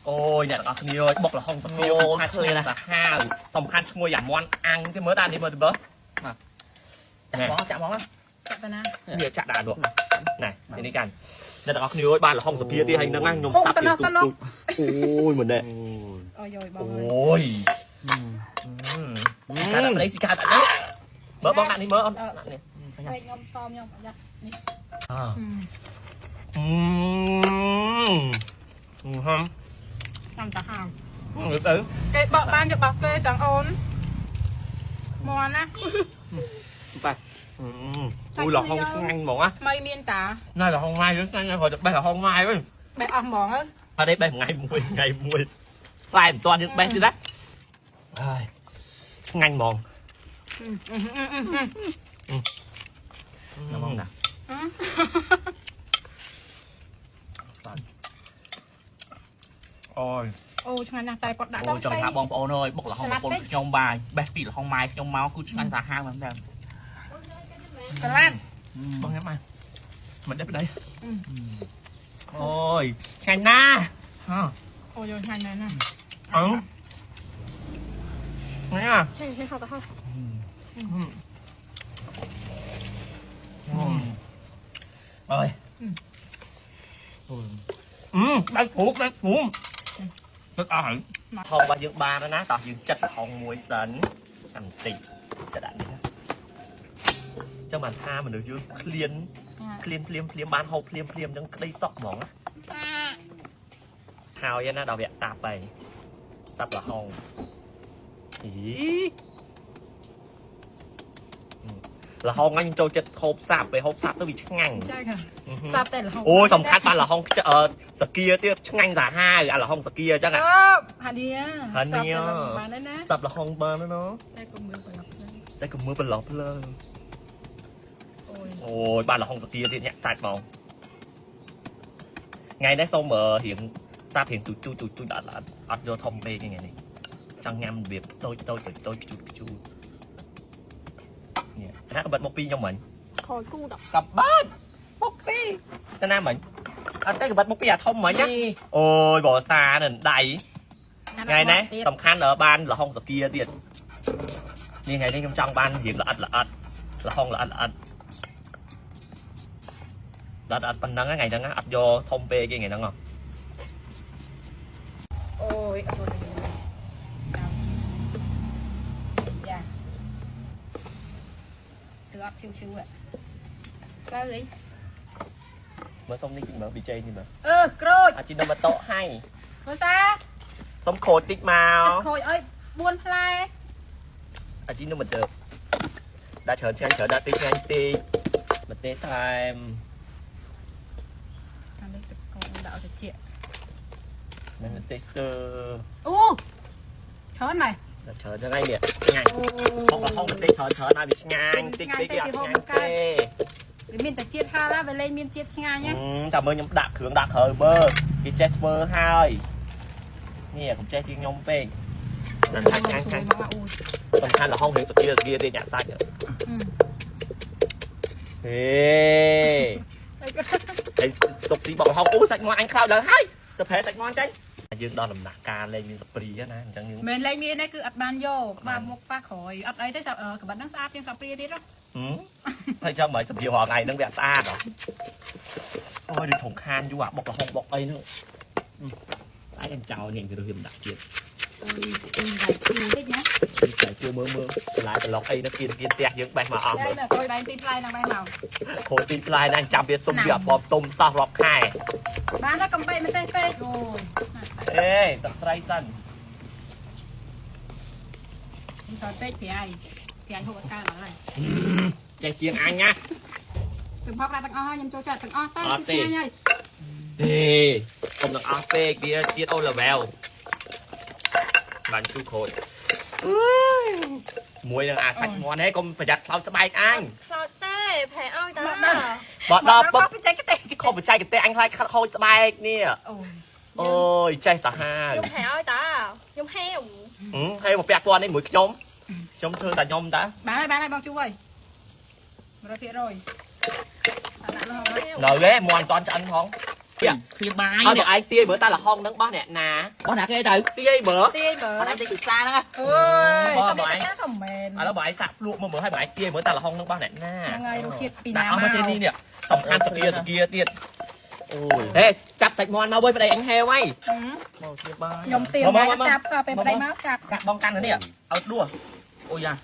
អូយអ្នកទាំងអស់គ្នាអើយបុកល្ហុងសាពីខាត់ឆ្ងាញ់សាហាវសំខាន់ឈ្ងុយអាមាន់អាំងទេមើលតានេះមើលទៅមើល ចាក់ហ្មងចាក់ហ្មង ចាក់ទៅណា នេះចាក់ដាក់នោះណែនេះកាន់អ្នកទាំងអស់គ្នាអើយបានល្ហុងសាពីទៀតហើយហ្នឹងខ្ញុំសាប់ទៀតទូទូអូយមើលណែ អូយយបង អូយកាត់នេះស៊ីកាត់នេះមើលបងដាក់នេះមើលអូនដាក់នេះ ពេកខ្ញុំសមខ្ញុំយ៉ានេះ អឺហឹម ចាំតាហាវ ទៅ គេបកបានគេបោកគេចង់អូនមន់ណា បាទអូយល្ហុងឆ្ងាញ់ហ្មងណា ថ្មីមានតា ណែល្ហុងម៉ាយឆ្ងាញ់ហើយទៅបេះល្ហុងម៉ាយវិញ បេះអស់ហ្មង អត់ទេបេះថ្ងៃមួយថ្ងៃមួយផ្លែមិនទាន់យើងបេះទៀតណាហើយឆ្ងាញ់ហ្មងណាហ្មងណាអូយ អូឆ្ងាញ់ណាស់តែគាត់ដាក់ អូចង់ថាបងប្អូនអើយបុកល្ហុងប្រពន្ធខ្ញុំបាយបេះពីល្ហុងម៉ែខ្ញុំមកគឺឆ្ងាញ់សាហាវមែនតើ កន្លាន បងញ៉ាំមកមិនដេះប្តីអូយឆ្ងាញ់ណាស់ហ៎ អូយឆ្ងាញ់ណាស់ណា អឺនេះអា ឆ្ងាញ់ហៅទៅហៅ អើយអឺដៃព្រូកដៃព្រូកទឹកអស់ហើយហងរបស់យើងបានហើយណាតោះយើងចិត្តល្ហុងមួយសិនចាំបន្តិចទៅដាក់នេះណាចឹងបានថាមនុស្សយើងឃ្លានឃ្លានភ្លាមភ្លាមបានហូបភ្លាមភ្លាមចឹងក្តីសក់ហ្មងណាហើយណាដល់វគ្គសាប់ហើយសាប់ល្ហុងអីល្ហុងហ្នឹងខ្ញុំចូលចិត្តហូបសាប់ពេលហូបសាប់ទៅវាឆ្ងាញ់ ចាค่ะសាប់តែល្ហុង អូយសំខាន់បានល្ហុងខ្ចសគាទៀតឆ្ងាញ់សាហាវអាល្ហុងសគាអញ្ចឹង អឺហានី ហានី បានហើយណា សាប់ល្ហុងបានណា តែកុំមើលប្រឡប់ តែកុំមើលប្រឡោះភ្លើង អូយ អូយបានល្ហុងសគាទៀតញាក់សាច់ហ្មងថ្ងៃនេះសូមរៀងសាប់រៀងទូចទូចទូចទូចអត់អត់យកធំពេកថ្ងៃនេះចង់ញ៉ាំរបៀបតូចតូចតូចតូចខ្ជូតខ្ជូតនេះណាកបិតមកពីខ្ញុំមិញ ខូចគូដ កបាត់មកពីទៅណាមិញអត់ទេកបិតមកពីអាធំមិញណាអូយបសានៅដៃថ្ងៃនេះសំខាន់បានល្ហុងសគាទៀតនេះថ្ងៃនេះខ្ញុំចង់បានរៀងល្អិតល្អិតល្ហុងល្អិតល្អិតល្អិតអត់ប៉ុណ្ណឹងថ្ងៃហ្នឹងអត់យកធំពេកទេថ្ងៃហ្នឹង អូយអត់យ៉ាទៅអត់ឈឺឈឺទៅអី មើលសុំនេះមើលប៊ីជេនេះមើល អឺក្រូច អាជីណូម៉ាតូហៃ មើលសា សុំក្រូចតិចមក ក្រូចអើយ4ផ្លែ អាជីណូម៉ាតូដាក់ច្រើនឆ្ងាញ់ច្រើនដាក់តិចឆ្ងាញ់តិចម្ទេសថែម អានេះទឹកកកដាក់ឲ្យត្រជាក់ និងម្ទេសស្ទើ អូច្រើនម៉េច ដាក់ច្រើនហ្នឹងហើយនេះឆ្ងាញ់ហុកល្ហុងម្ទេសច្រើនច្រើនឲ្យវាឆ្ងាញ់តិចតិចវាអត់ឆ្ងាញ់ទេ វាមានតែជាតិហាឡាវាលែងមានជាតិឆ្ងាញ់ណា តែមើលខ្ញុំដាក់គ្រឿងដាក់ក្រៅមើលគេចេះធ្វើហើយនេះកុំចេះជាងខ្ញុំពេកសំខាន់ឆ្ងាញ់ឆ្ងាញ់សំខាន់ល្ហុងរៀងសគាសគាទៀតញាក់សាច់ហេហើយទុកទីបកល្ហុងអូសាច់មាន់អញខ្លោចឡើងហើយទៅប្រែសាច់មាន់ចេញយើងដល់ដំណាក់កាលលែងមានសព្រាណាអញ្ចឹងយើង មិនលែងមានទេគឺអត់បានយកក្បាលមុខប៉ះក្រោយអត់អីទេក្បាត់ហ្នឹងស្អាតជាងសាព្រាទៀតហ៎ ហើយចាំមិនសព្រារាល់ថ្ងៃហ្នឹងវាស្អាតហ៎អូយដូចធំខានយូរអាបុកល្ហុងបុកអីហ្នឹងស្អែកអញចោលនេះគេរើសវាមិនដាក់ទៀត អូយដៃគូតិចណា ដៃគូមើលមើលបន្លែប្លុកអីនៅគៀនគៀនផ្ទះយើងបេះមកអស់ មើលក្រួយបែងពីផ្លែហ្នឹងបេះមក ក្រួយពីផ្លែហ្នឹងចាំវាសុំវាអត់បបទុំសោះរាប់ខែ បានแล้วកំបីមិនទេពេកអូយ អេទឹកត្រីសិន ខ្ញុំចោលពេកប្រៃប្រៃហូបអត់កើតឡើយ ចេះជាងអញណា ទាំងផកដាក់ទាំងអស់ហើយខ្ញុំចូលចិត្តទាំងអស់ទៅ អត់ទេ ឆ្ងាញ់ហើយ ទេកុំទាំងអស់ពេកវាជាតិអូឡេវែលបានជូរក្រូចអើយមួយនឹងអាសាច់មាន់ហេកុំប្រយ័ត្នខ្លោចស្បែកអញ ខ្លោចទេប្រែឲ្យតា មកដល់ បើដល់ពុប ខុសបច្ចេកទេស ខុសបច្ចេកទេសអញខ្លាចខូចស្បែកនេះ អូយ អូយចេះសាហាវ ខ្ញុំប្រែឲ្យតាខ្ញុំហេវ ហេមកពាក់ព័ន្ធនេះមួយខ្ញុំខ្ញុំធ្វើតែខ្ញុំតា បានហើយបានហើយបងជួយ100%ដាក់លហុងហើយ នៅទេមាន់មិនតាន់ឆ្អិនផង ឃ្លៀបាយ ឲ្យបងឯងទាយមើលតើលហុងហ្នឹងបោះអ្នកណា បោះណាគេទៅ ទាយមើល ទាយមើល អត់ឯងទៅពិសាហ្នឹង អើយសុំតែកាក៏មែន ឥឡូវបងឯងសាក់ភ្លក់មកមើលឲ្យបងឯងទាយមើលតើលហុងហ្នឹងបោះអ្នកណា ហ្នឹងហើយរសជាតិពីណា ដាក់អស់ មក មកចេនេះនេះសំខាន់តាគាតាគាទៀតអូយហេចាប់សាច់មាន់មកវិញប្តីអញហេវហើយ មកឃ្លៀបាយ ខ្ញុំទៀមចាប់ចាប់ពេលប្តីមកចាប់ កាក់បងកាន់នេះឲ្យដួស អូយ៉ា។